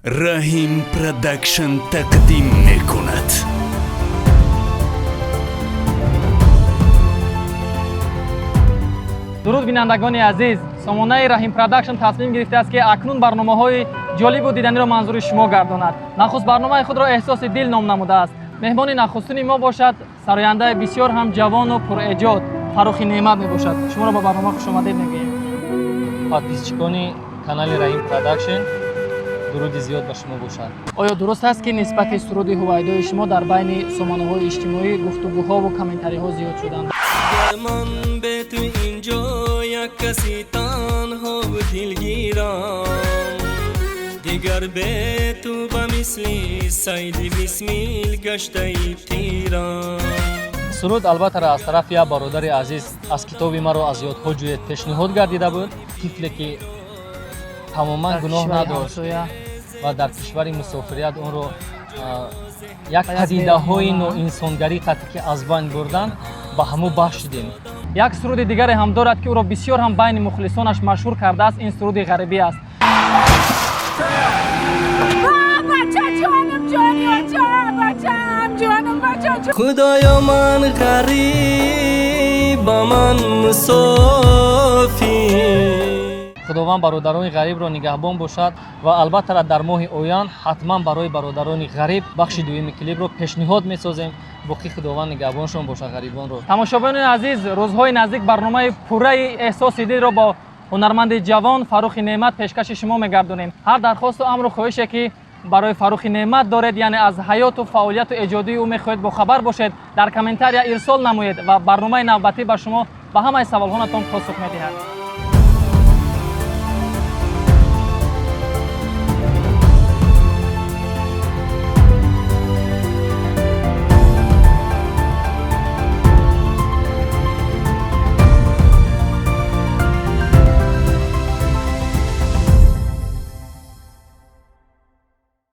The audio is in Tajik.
Раҳим Продакшн тақдим мекунад. Дуруд, бинандагони азиз! Сомонаи Раҳим Продакшн тасмим гирифтааст, ки акнун барномаҳои ҷолибу диданиро манзури шумо гардонад. Нахуст барномаи худро «Эҳсоси дил» ном намудааст. Меҳмони нахустини мо бошад сарояндаи бисёр ҳам ҷавону пурэҷод Фаррухи Неъмат мебошад. Шуморо ба барнома хушомадед мегӯем. Подписчикони канали Раҳим Продакшн, дуруди зиёд ба шумо бошад. Оё дуруст аст, ки нисбати суруди ҳувайдои шумо дар байни сомонаҳои иҷтимоӣ гуфтугӯҳову комментариҳо зиёд шуданд? Ман бе ту инҷо як каси танҳову дилгирам, дигар бе ту ба мисли сайди бисмил гаштаи тирам. Суруд албатта аз тарафи як бародари азиз аз китоби «Маро аз ёдҳо ҷӯед» пешниҳод гардида буд. Тифле, ки тамоман Дар гуноҳ кишвари надошт ҳамсоя ва дар кишвари мусофирият онро як Ба як падидаҳои беморхона. ноинсонгарӣ қатъи ки аз байн бурдан, ба ҳамун бахшидем. Як суруди дигаре ҳам дорад, ки ӯро бисёр ҳам байни мухлисонаш машҳур кардааст. Ин суруди «Ғарибӣ» аст. Бача ҷонам, ҷони оча, бачам ҷонам, бача ҷон. Худоё, ман ғариб, ман мусофир. Худованд бародарони ғарибро нигаҳбон бошад ва албатта дар моҳи оянд ҳатман барои бародарони ғариб бахши дуюми клипро пешниҳод месозем. Боқӣ Худованд нигаҳбоншон бошад ғарибонро. Тамошобинони азиз, рӯзҳои наздик барномаи пурраи «Эҳсоси дилро» бо ҳунарманди ҷавон Фаррухи Неъмат пешкаши шумо мегардонем. Ҳар дархосту амру хоҳише, ки барои Фаррухи Неъмат доред, яъне аз ҳаёту фаъолияту эҷодии ӯ мехоҳед бохабар бошед, дар комментария ирсол намоед ва барномаи навбатӣ ба шумо ба ҳамаи саволҳонатон посух медиҳад.